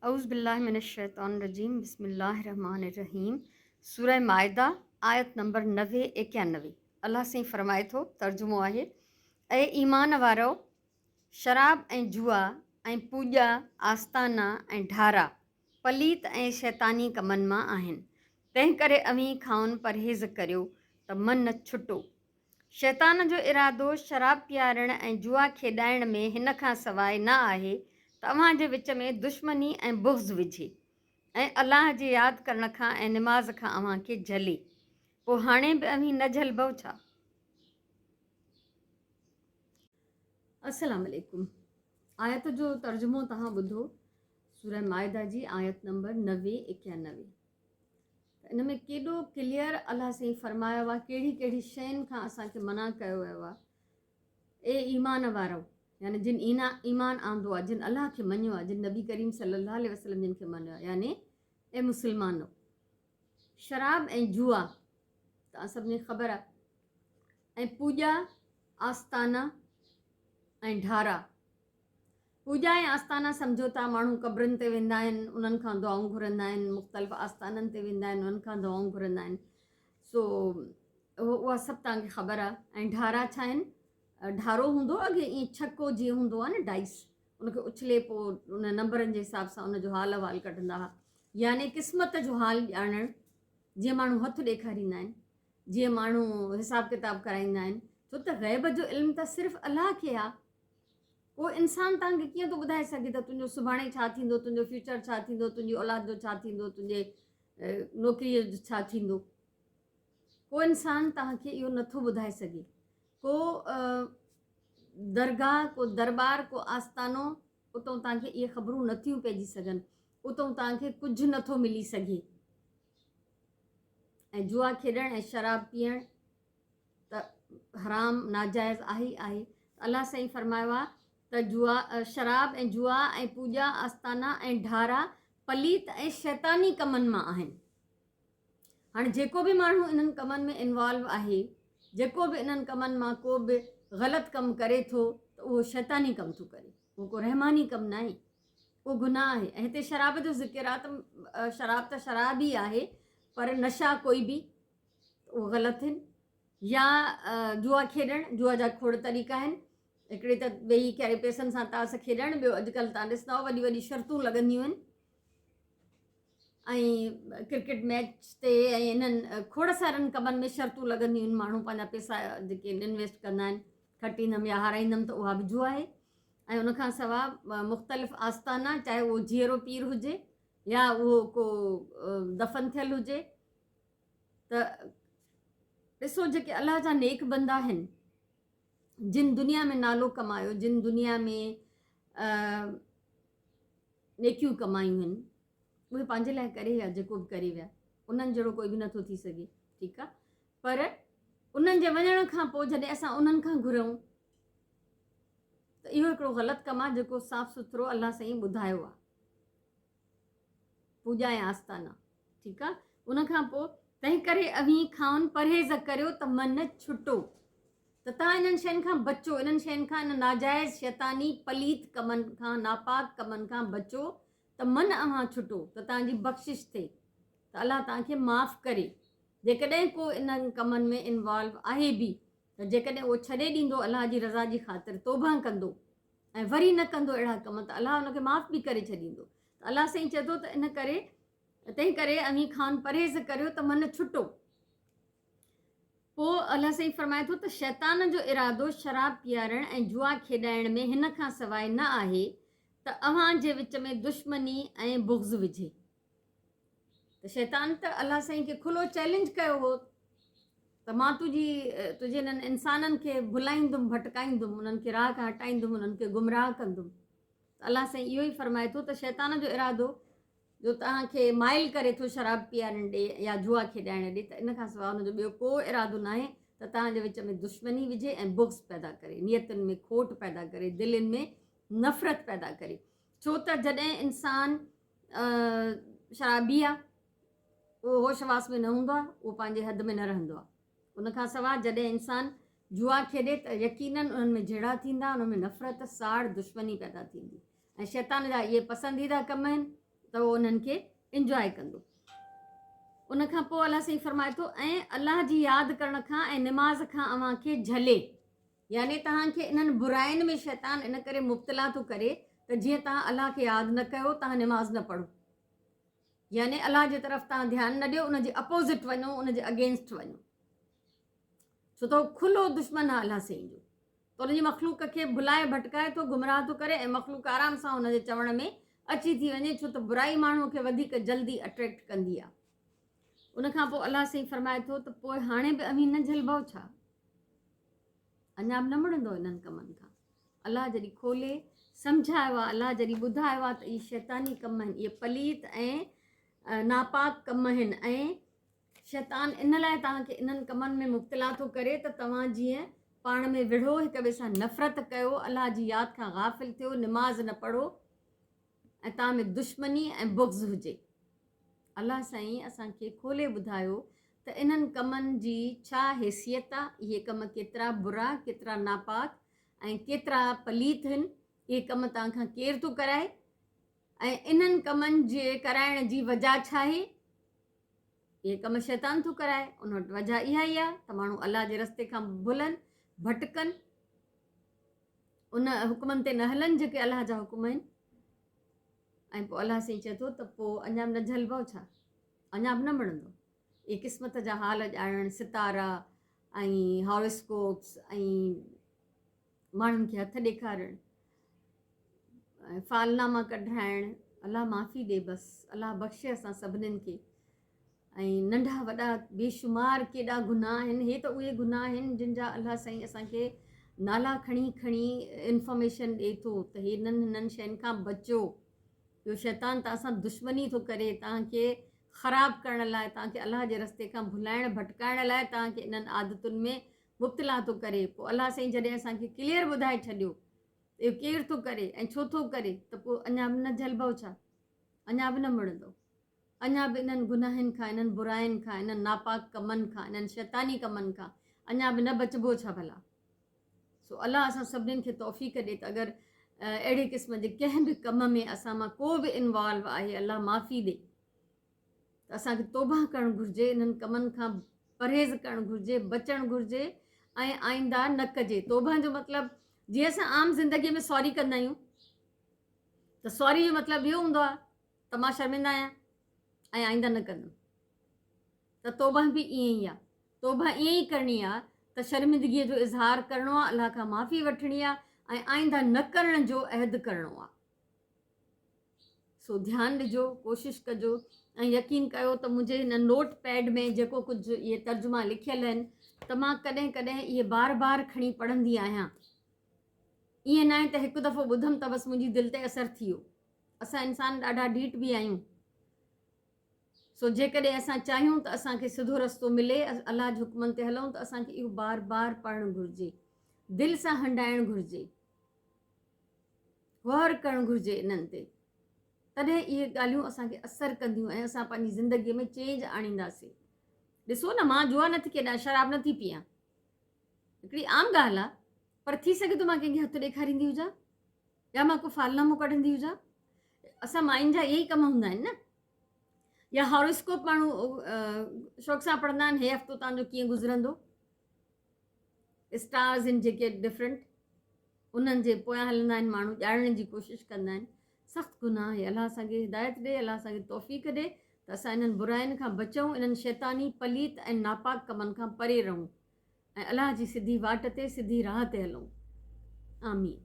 اعوذ بالله من الشيطان الرجيم بسم الله الرحمن الرحيم سوره مائده آيت نمبر 90 91 الله سائين فرمائي ٿو ترجمو آهي اي ايمان وارؤ شراب ۽ جوا ۽ پوڄا آستانا ۽ ڍارا پليت ۽ شيطاني ڪمن مان آهن تنهن ڪري اوهين کانئن پرهيز ڪريو ته من ڇٽو شيطان جو ارادو شراب پيارڻ ۽ جوا کيڏائڻ ۾ هن کان سواء نه آهي ته اوهان جي وچ ۾ دشمني ۽ بغض وجهي ۽ الله جي ياد ڪرڻ کان ۽ نماز کان اوهان کي جهلي. پوء هاڻي به اوهين نه جهلبؤ ڇا؟ السلام عليڪم آيت جو ترجمو توهان ٻڌو سوره مائده جي آيت نمبر 90 91. ته ان ۾ ڪيڏو ڪليئر الله سائين فرمايو آهي ڪهڙي ڪهڙي شين کان اسان کي منع ڪيو ويو آهي اي ايمان وارو يعني جن اينا ايمان آندو آهي جن الله کي مڃيو آهي جن نبي ڪريم صلي الله عليه وسلم جن کي مڃيو آهي يعني اي مسلمانو شراب ۽ جوا توهان سڀني خبر آهي ۽ پوڄا آستانا ۽ ڍارا پوڄا ۽ آستانا سمجهو ٿا، ماڻهو قبرن تي ويندا آهن، انهن کان دعائون گهرندا آهن، مختلف آستانن تي ويندا آهن، انهن کان دعائون گهرندا آهن. سو اها سڀ توهان کي خبر آهي. ۽ ڍارا ڇا آهن؟ ڍارو هوندو اڳي ائين ڇڪو جيئن هوندو آهي نه ڊائس، ان کي اڇلي پوء ان نمبرن جي حساب سان ان جو حال احوال ڪڍندا هئا. يعني قسمت جو حال ڄاڻڻ، جيئن ماڻهو هٿ ڏيکاريندا آهن، جيئن ماڻهو حساب ڪتاب ڪرائيندا آهن، ڇو ته غيب جو علم ته صرف الله کي آهي. ڪو انسان توهان کي ڪيئن ٿو ٻڌائي سگهي ته تنهنجو سڀاڻي ڇا ٿيندو، تنهنجو فيوچر ڇا ٿيندو، تنهنجي اولاد جو ڇا ٿيندو، تنهنجي نوڪريء جو ڇا ٿيندو. ڪو انسان توهان کي اهو نٿو ٻڌائي سگهي. ڪو درگاهه، ڪو درٻار، ڪو آستانو اتئون توهان کي اهي خبرون نٿيون پئجي سگهن. اتئون توهان کي ڪجهه نٿو ملي سگهي. ۽ جوا کيڏڻ ۽ شراب پيئڻ ته حرام، ناجائز، آهي ئي آهي. ته الله سائين فرمايو آهي ته جوا، شراب ۽ جوا ۽ پوڄا، آستانا ۽ ڍارا پليت ۽ شيطاني ڪمن مان آهن. هاڻي جيڪو به ماڻهو انهن ڪمن ۾ انوالو آهي، جيڪو به انهن ڪمن مان ڪو به غلط ڪم ڪري ٿو ته اهو شيطاني ڪم ٿو ڪري، اهو ڪو رحماني ڪم ناهي، اهو گناهه آهي. ۽ هتي شراب جو ذڪر آهي ته شراب ته شراب ئي آهي پر نشا ڪوئي به ته اهو غلط آهن يا جوا کيڏڻ، جوا جا کوڙ طريقا آهن، هڪڙي ته ويهي ڪري پئسن سان تاس کيڏڻ، ٻيو اڄڪلهه تان ڏسندا آهيو وڏي وڏي شرطون لڳنديون آهن ۽ ڪرڪيٽ ميچ تي ۽ انهن کوڙ سارن ڪمن ۾ شرطون لڳنديون آهن، ماڻهو پنهنجا پئسا جيڪي انويسٽ ڪندا آهن کٽيندم يا هارائيندم ته اها به جوا آهي ۽ ان کان سوا مختلف آستانا چاهي اهو جيئرو پير هجي يا اهو ڪو دفن ٿيل هجي ته ڏسو جيڪي الله جا نيڪ بندا آهن جن دنيا ۾ نالو ڪمايو جن دنيا ۾ نيڪيون ڪمايون آهن اهي پنهنجي لاء ڪري ويا جيڪو به ڪري ويا انهن جهڙو ڪوئي به نٿو ٿي سگهي ٺيڪ آهي پر انهن جي وڃڻ کان پوء جڏهن اسان انهن کان گهرون ته اهو هڪڙو غلط ڪم آهي جيڪو صاف سٿرو الله سائين ٻڌايو آهي پوڄا ۽ آستانا ٺيڪ آ ان کان پوء تنهن ڪري اوهين کائن پرهيز ڪريو ته من ڇٽو ته تان انهن شين کان بچو انهن شين کان ان ناجائز شيطاني پليت ڪمن کان ناپاڪ ڪمن کان بچو ته من اوهان ڇٽو ته تان جي بخشش ٿئي ته الله تان کي معاف ڪري جيڪڏهن ڪو انهن ڪمن ۾ انوالو آهي به ته جيڪڏهن اهو ڇڏي ڏيندو الله جي رضا جي خاطر توبه ڪندو ۽ وري نه ڪندو اهڙا ڪم ته الله ان کي معاف به ڪري ڇڏيندو ته الله سائين چئي ٿو ته ان ڪري تنهن ڪري اوهين کان پرهيز ڪريو ته من ڇٽو. پوء الله سائين فرمائي ٿو ته شيطان جو ارادو شراب پيارڻ ۽ جوا کيڏائڻ ۾ هن کان سواء نه آهي ته اوهان جي وچ ۾ دشمني ۽ بغض وجهي. ته شيطان ته الله سائين کي کلو چئلينج ڪيو هو ته مان تنهنجي تنهنجي انهن انسانن کي ڀلائيندم ڀٽڪائيندم انهن کي راهه کان هٽائيندم انهن کي گمراهه ڪندم ته الله سائين اهو ئي فرمائي ٿو ته شيطان جو ارادو جو توهان کي مائل ڪري ٿو شراب پيارڻ ڏي يا جوا کيڏائڻ ڏي ته ان کان سواء ان جو ٻيو ڪو ارادو ناهي ته توهان جي وچ ۾ دشمني وجهي ۽ بغض پيدا ڪري، نيتن ۾ کوٽ پيدا ڪري، دلين ۾ نفرت پيدا ڪري. ڇو ته جڏهن انسان شرابي آهي اهو هوش حواس ۾ نه هوندو آهي، اهو پنهنجي حد ۾ نه رهندو آهي. ان کان سواء جڏهن انسان جوا کيڏي ته يقينن انهن ۾ جهيڙا ٿيندا، انهن ۾ نفرت، ساڙ، دشمني پيدا ٿيندي ۽ شيطان جا اهي پسنديده ڪم آهن. ته اهو انهن کي انجواء ڪندو. ان کان پوء الله سائين فرمائي ٿو ۽ الله جي ياد ڪرڻ کان ۽ نماز کان اوهان کي جهلي يعني توهان کي انهن براين ۾ شيطان ان ڪري مبتلا ٿو ڪري ته جيئن توهان الله کي ياد نه ڪيو توهان نماز نه پڙهو يعني الله جي طرف توهان ڌيان نه ڏيو ان جي اپوزٽ وڃو ان جي اگينسٽ وڃو ڇو ته هو کلو دشمن آهي الله سائين جو ته ان جي مخلوق کي ڀلائي ڀٽڪائي ٿو گمراهه ٿو ڪري ۽ مخلوق آرام سان ان جي چوڻ ۾ اچي ٿي وڃي ڇو ته برائي ماڻهو کي وڌيڪ جلدي اٽريڪٽ ڪندي آهي ان کان پوء الله سائين فرمائي ٿو ته پوء هاڻي به اوهين نه جهلبؤ ڇا اڃا به نه مڙندو انهن ڪمن کان الله جڏهن کولي سمجهايو آهي الله جڏهن ٻڌايو آهي ته اهي شيطاني ڪم آهن اهي پليت ۽ ناپاڪ ڪم آهن ۽ شيطان ان لاء توهان کي انهن ڪمن ۾ مبتلا ٿو ڪري ته توهان جيئن پاڻ ۾ وڙهو هڪ ٻئي سان نفرت ڪيو الله جي ياد کان غافل ٿيو نماز نه پڙهو ۽ توهان ۾ دشمني ۽ بغض هجي. الله سائين اسان کي کولي ٻڌايو ته انهن ڪمن جي ڇا حيثيت آ، اهي ڪم ڪيترا برا، ڪيترا ناپاڪ ۽ ڪيترا پليت هن، اهي ڪم توهان کان ڪير ٿو ڪرائي ۽ انهن ڪمن جي ڪرائڻ جي وجه ڇا آهي؟ اهي ڪم شيطان ٿو ڪرائي، ان وٽ وجه اها ئي آ ته ماڻهو الله جي رستي کان ڀلن، ڀٽڪن. ان حڪمن تي نه هلن جيڪي الله جا حڪم آهن ۽ پوء الله سائين چئي ٿو ته پوء اڃا به نه جهلبو ڇا اڃا به نه مڙندو اهي قسمت جا حال ڄاڻڻ ستارا ۽ هاروسڪوپس ۽ ماڻهن کي هٿ ڏيکارڻ ۽ فالناما ڪڍرائڻ الله معافي ڏي بس الله بخشي اسان سڀنين کي ۽ ننڍا وڏا بيشمار ڪيڏا گناهه آهن هي ته اهي گناهه آهن جن جا الله سائين اسان کي نالا کڻي کڻي انفارميشن ڏئي ٿو ته هي هنن هنن شين کان بچو اهو شيطان توهان سان دشمني ٿو ڪري توهان کي خراب ڪرڻ لاء توهان کي الله جي رستي کان ڀلائڻ ڀٽڪائڻ لاء توهان کي انهن عادتن ۾ مبتلا ٿو ڪري پوء الله سائين جڏهن اسان کي ڪليئر ٻڌائي ڇڏيو اهو ڪير ٿو ڪري ۽ ڇو ٿو ڪري ته پوء اڃا به نه جهلبو ڇا اڃا به نه مڙندو اڃا به انهن گناهن کان، انهن براين کان، انهن ناپاڪ ڪمن کان، انهن شيطاني ڪمن کان اڃا به نه بچبو ڇا ڀلا؟ سو الله اسان سڀنين کي توفيق ڏي ته اگر اهڙي قسم جي ڪنهن به ڪم ۾ اسان مان ڪو به انوالو آهي الله معافي ڏي ته اسان کي توبه ڪرڻ گهرجي، انهن ڪمن کان پرهيز ڪرڻ گهرجي، بچڻ گهرجي ۽ آئنده نه ڪجي. توبه جو مطلب جيئن اسان عام زندگي ۾ سوري ڪندا آهيون ته سوري جو مطلب اهو هوندو آهي ته مان شرمنده آهيان ۽ آئنده نه ڪندم ته توبه به ائين ئي آهي توبه ائين ئي ڪرڻي آهي ته شرمندگيء جو اظهار ڪرڻو آهي الله کان معافي وٺڻي آهي ۽ آئنده نه ڪرڻ جو عهد ڪرڻو آهي سو ڌيان ڏجو ڪوشش ڪجو ۽ يقين ڪيو ته منهنجي هن نوٽ پيڊ ۾ جيڪو ڪجهه اهي ترجما لکيل آهن ته مان ڪڏهن ڪڏهن اهي بار بار کڻي پڙهندي آهيان ائين ناهي ته هڪ دفعو ٻڌم ته بس منهنجي دل تي اثر ٿي ويو اسان انسان ڏاڍا ڍيٺ به آهيون سو جيڪڏهن اسان چاهيون ته اسان کي سڌو رستو ملي الله جي حڪمن تي هلون ته اسان کي اهو بار بار پڙهڻ گهرجي دل سان هنڊائڻ گهرجي غور ڪرڻ گهرجي انهن تي تڏهن اهي ڳالهيون اسان کي اثر ڪنديون ۽ اسان پنهنجي زندگي ۾ چينج آڻينداسين ڏسو نه مان جوا نٿي کيڏان شراب نٿي پيان هڪڙي عام ڳالهه آهي پر ٿي سگهي ٿو مان ڪنهن کي هٿ ڏيکاريندي هجان يا مان ڪو فالنامو ڪڍندي هجان اسان ماين جا اهي ئي ڪم هوندا آهن نه يا هاروسڪوپ ماڻهو شوق سان پڙهندا آهن هي هفتو تان جو ڪيئن گذرندو اسٽارز آهن جيڪي ڊفرنٽ انهن جي پويان هلندا آهن ماڻهو ڄاڻڻ جي ڪوشش ڪندا آهن سخت گناهه آهي الله اسان کي هدايت ڏي الله اسان کي توفيق ڏي ته اسان انهن براين کان بچون انهن شيطاني پليت ۽ ناپاڪ ڪمن کان پري رهون ۽ الله جي سڌي واٽ تي سڌي راهه تي هلون آمين.